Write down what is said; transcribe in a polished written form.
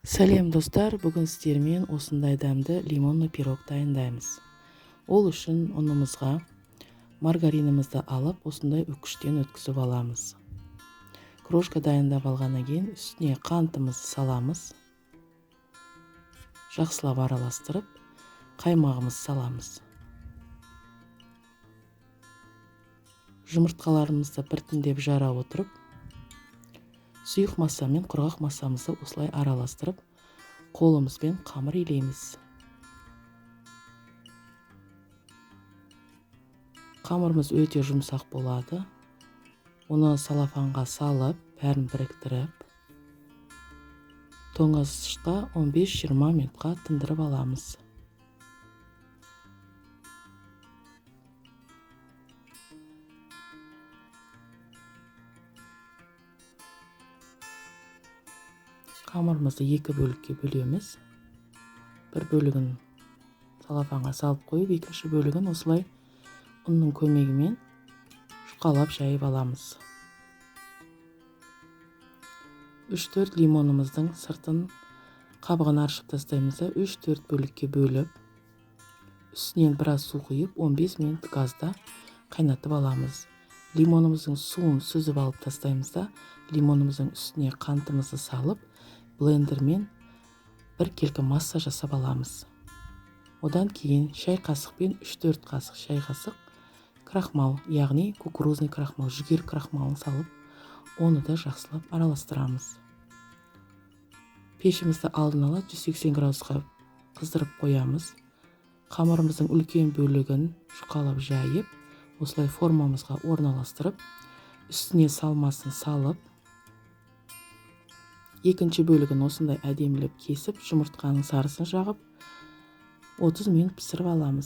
Сәлем, достар! Бүгін сіздермен осындай дәмді лимонный пирог дайындаймыз. Ол үшін ұнымызға маргаринімізді алып, осындай үккіштен өткізіп аламыз. Крошка дайындап алғаннан кейін үстіне қантымызды саламыз. Жақсылап араластырып, қаймағымызды саламыз. Жұмыртқаларымызды біртіндеп жара отырып, сұйық масса мен құрғақ массамызды осылай араластырып, қолымызбен қамыр илейміз. Қамырымыз өте жұмсақ болады. Оны салафанға салып, бәрін біріктіріп, тоңазытқышта 15-20 минутқа тындырып аламыз. Қамырымызды екі бөлікке бөлеміз. Бір бөлігін салафанға салып қойып, екінші бөлігін осылай ұнның көмегімен жұқалап жайып аламыз. 3-4 лимонымыздың сыртын, қабығын аршып тастаймыз да, 3-4 бөлікке бөліп, үстінен біраз су құйып, 15 минут газда қайнатып аламыз. Лимонымыздың суын сүзіп алып тастаймыз да, лимонымыздың үстіне қантымызды салып, блендермен бір келкі масса жасап аламыз. Одан кейін шай қасықпен 3-4 қасық шай қасық крахмал, яғни кукурузный крахмал, жүгері крахмалын салып, оны да жақсылап араластырамыз. Пешімізді алдын ала 180 градусқа қыздырып қоямыз. Қамырымыздың үлкен бөлігін жұқалап жайып, осылай формамызға орналастырып, үстіне салмасын салып, екінші бөлігін осындай әдемілеп кесіп, жұмыртқаның сарысын жағып, 30 минут пісіріп аламыз.